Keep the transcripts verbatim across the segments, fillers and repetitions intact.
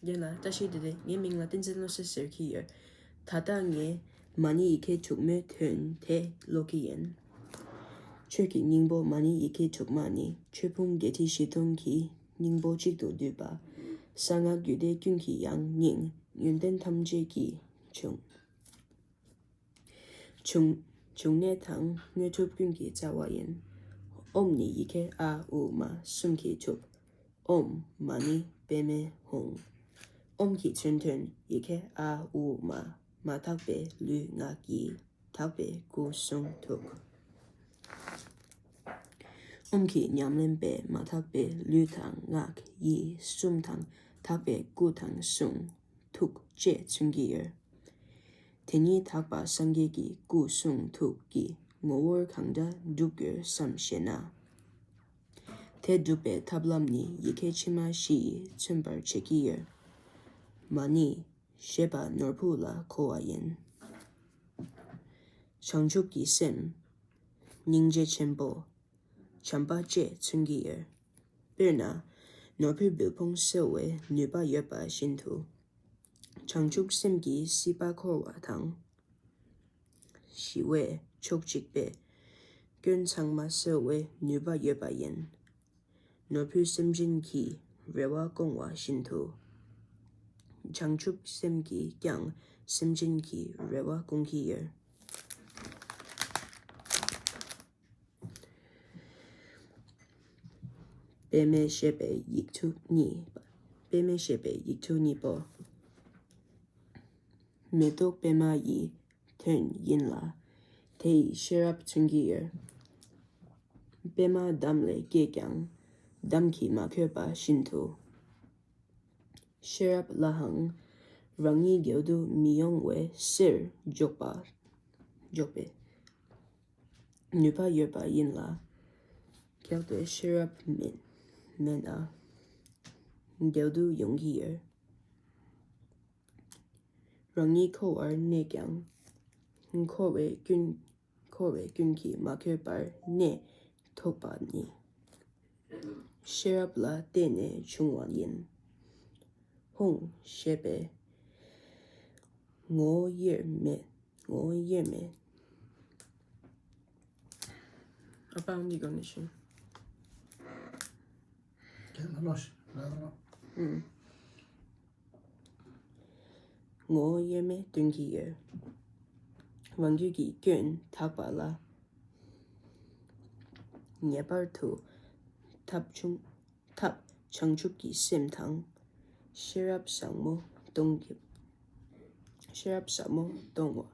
རྒན་ལགས་བཀྲ་ཤིས་བདེ་ལེགས། ངའི་མིང་ལ་བསྟན་འཛིན་བློ་གསལ་ཟེར་གྱི་ཡོད། ད་ལྟ་ངས་མ་ཎི་ཡི་གེ་དྲུག་མའི་དོན་དེ་ཀློག་གི་ཡིན། ཆོས་ཀྱི་སྙིང་པོ་མ་ཎི་ཡི་གེ་དྲུག་མ་ནི་ཆོས་ཕུང་བརྒྱད་ཁྲི་བཞི་སྟོང་གི་སྙིང་པོ་གཅིག་ཏུ་བསྡུས་པ། གསང་སྔགས་རྒྱུད་སྡེ་ཀུན་གྱི་ཡང་སྙིང་ཡོན་ཏན་ཐམས་ཅད་ཀྱི་འབྱུང་འབྱུང་འབྱུང་གནས་དང་དངོས་གྲུབ་ཀུན་གྱི་རྩ་བ་ཡིན། ཨོཾ་ནི་ཡི་གེ་ཨ་ཨུ་མ་གསུམ་གྱིས་གྲུབ། ཨོཾ་མ་ཎི་པདྨེ་ཧཱུྃ། ཨོཾ་གྱི་ཚུལ་དོན་ཡི་གེ་ཨ་ཨུ་མ། མ་དག་པའི་ལུས་ངག་ཡིད། དག་པའི་སྐུ་གསུང་ཐུགས། ཨོཾ་གྱི་ཉམས་ལེན་པས་མ་དག་པའི་ལུས་དང་ངག་ཡིད་གསུམ་དང་དག་པའི་སྐུ་དང་གསུང་ཐུགས་བཅས་མཚོན་གྱི་ཡོད། དེ་ཉིད་དག་པ་སངས་རྒྱས་ཀྱི་སྐུ་གསུང་ཐུགས་ཀྱི་ངོ་བོར་གང་འདྲ་སྒྲུབ་དགོས་སམ་ཞེ་ན། དེ་སྒྲུབ་པའི་ཐབས་ལམ་ནི་ཡི་གེ་ཕྱི་མ་བཞི་ཡིས་མཚོན་པར་བྱེད་ཀྱི་ཡོད། མ་ཎི་ཞེས་པ་ནོར་བུ་ལ་གོ་བ་ཡིན། བྱང་ཆུབ་ཀྱི་སེམས། སྙིང་རྗེ་ཆེན་པོ། བྱམས་པ་བཅས་མཚོན་གྱི་ཡོད། དཔེར་ན། ནོར་བུས་སྦུལ་ཕུང་སེལ་བའི་ནུས་པ་ཡོད་པ་བཞིན་དུ། བྱང་ཆུབ་སེམས་ཀྱིས་སྲིད་པ་འཁོར་བ་དང་། ཞི་བའི་ཕྱོགས་གཅིག་པས་སྐྱོན་ཚང་མ་སེལ་བའི་ནུས་པ་ཡོད་པ་ཡིན། ནོར་བུས་སེམས་ཅན་གྱི་རེ་བ་སྐོང་བ་བཞིན་དུ། བྱང་ཆུབ་སེམས་ཀྱིས་ཀྱང་སེམས་ཅན་གྱི་རེ་བ་སྐོང་གི་ཡོད། པདྨེ་ཞེས་པའི་ཡིག་འབྲུ་གཉིས། པདྨེ་ཞེས་པའི་ཡིག་འབྲུ་གཉིས་པོ། མེ་ཏོག་པདྨ་ཡི་དོན་ཡིན་ལ། དེ་ཡི་ཤེས་རབ་མཚོན་གྱི་ཡོད། པདྨ་འདམ་ལས་སྐྱེས་ཀྱང་འདམ་གྱིས་མ་གོས་པ་བཞིན་དུ། ཤེས་རབ་ལའང་རང་ཉིད་རྒྱུད་དུ་མི་ཡོང་བའི་ཕྱིར་འཇོག་པ། འཇོག་པའི་ནུས་པ་ཡོད་པ་ཡིན་ལ། རྒྱུད་དུ་ཤེས་རབ་མེད་མེད་ན་རྒྱུད་དུ་ཡོང་གི་ཡོད། རང་ཉིད་འཁོར་བར་གནས་ཀྱང་། འཁོར་བའི་ཀུན་འཁོར་བའི་ཀུན་གྱིས་མ་གོས་པར་གནས་ཐོབ་པ་ནི། ཤེས་རབ་ལ་བརྟེན་ནས་བྱུང་བ་ཡིན། ཧཱུྃ་ཞེས་པས་ངོ་བོ་དབྱེར་མེད། ངོ་བོ་དབྱེར་མེད། ཨ་པའང་འདི་གོ་ནི་ཤིང་། ངོ་བོ་དབྱེར་མེད་སྟོན་གྱི་ཡོད། རང་རྒྱུད་ཀྱི་སྐྱོན་དག་པ་ལ། ངེས་པར་དུ་ཐབས་བྱུང་ཐབས་བྱང་ཆུབ་ཀྱི་སེམས་དང་། ཤེས་རབ་ཟབ་མོ་སྟོང་གི་ཤེས་རབ་ཟབ་མོ་སྟོང་བ།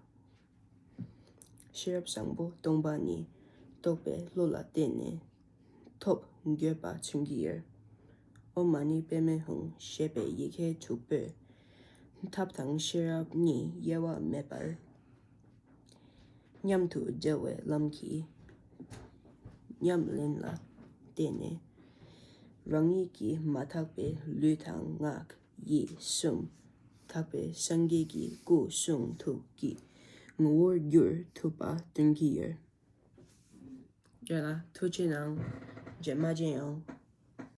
ཤེས་རབ་བཟང་པོ་སྟོང་པ་ནི་རྟོགས་པའི་བློ་ལ་བརྟེན་ནས་ཐོབ་དགོས་པ་མཚོན་གྱི་ཡོད། ཨོཾ་མ་ཎི་པདྨེ་ཧཱུྃ་ཞེས་པའི་ཡི་གེ་དྲུག་པོས་ཐབས་དང་ཤེས་རབ་གཉིས་དབྱེ་བ་མེད་པར་མཉམ་དུ་འབྲེལ་བའི་ལམ་གྱི་ཉམས་ལེན་ལ་བརྟེན་ནས་རང་ཉིད་ཀྱི་མ་དག་པའི་ལུས་དང་ངག་ཡིད་གསུམ་དག་པའི་སངས་རྒྱས་ཀྱི་སྐུ་གསུང་ཐུགས་ཀྱི་ངོ་བོར་འགྱུར་ཐུབ་པ་སྟོན་གྱི་ཡོད། རྒན་ལགས་ཐུགས་རྗེ་གནང་། རྗེས་མ་མཇལ་ཡོང་།